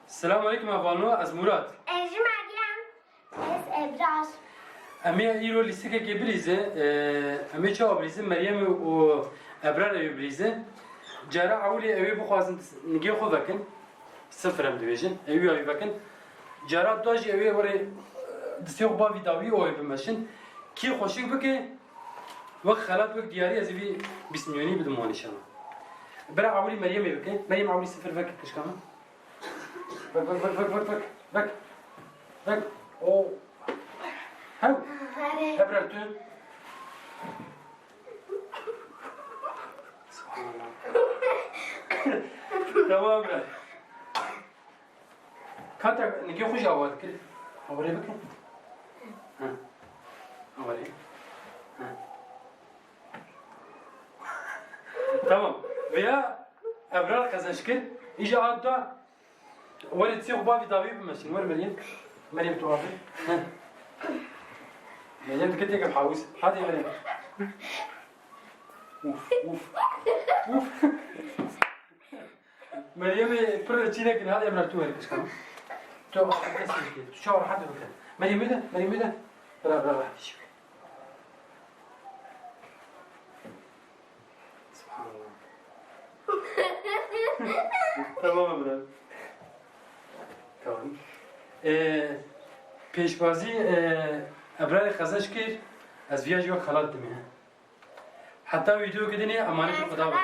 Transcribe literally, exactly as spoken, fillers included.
Selamun aleyküm hevalno, ez Murat. Ez jî Meryem. Ez Ebrar. Em ê îro lîstikekê bilîzin. Ee, em ê çawa bilîzin? Meryemê û Ebrar ê bilîzin. Cara ewilê ew ê bixwazin nigê xwe vekin. Sifir em dibêjin. Ew ya wî vekin. Cara dua jî ew ê werê distê xwe bavî dawî û ew ê bimeşin. Kî xweşik bike, wek xelat, wek diyarî ez ê vî bîst milyonî bidim wan înşallah. Bira ewilî Meryemê bike. Meryem ewilî sifir veke kişka min. Vek, vek, vek, vek, vek, vek. Vek. O. Hev. Hebra tu. Subhanallah. Tamam be. Kata nigê xwe jî awa dikir. Awarê bikin. Ha. Awarê. Ha. Tamam. Veya Ebrar qezenç kir. Îja hat da. Were distê xwe bavî dawî bimeşin. Were Meryem. Meryem tu abi. Heh. Meryem dike têke hawis. Hadi Meryem. Uf, uf. Uf. Meryemê pir çî nekin. Hadi Ebrar tu were kişkan. Tu dest bike. Tu çawa rahat bike. Meryemê de, Meryemê de. Bira, bira, bira. Subhanallah. Tamam Ebrar. Tamam. Ee, pêşbazî, ee, Ebrarê qezenç kir, ez viya jî wek xelat dimê. Heta vîdeo gidinê emanetê Xuda be.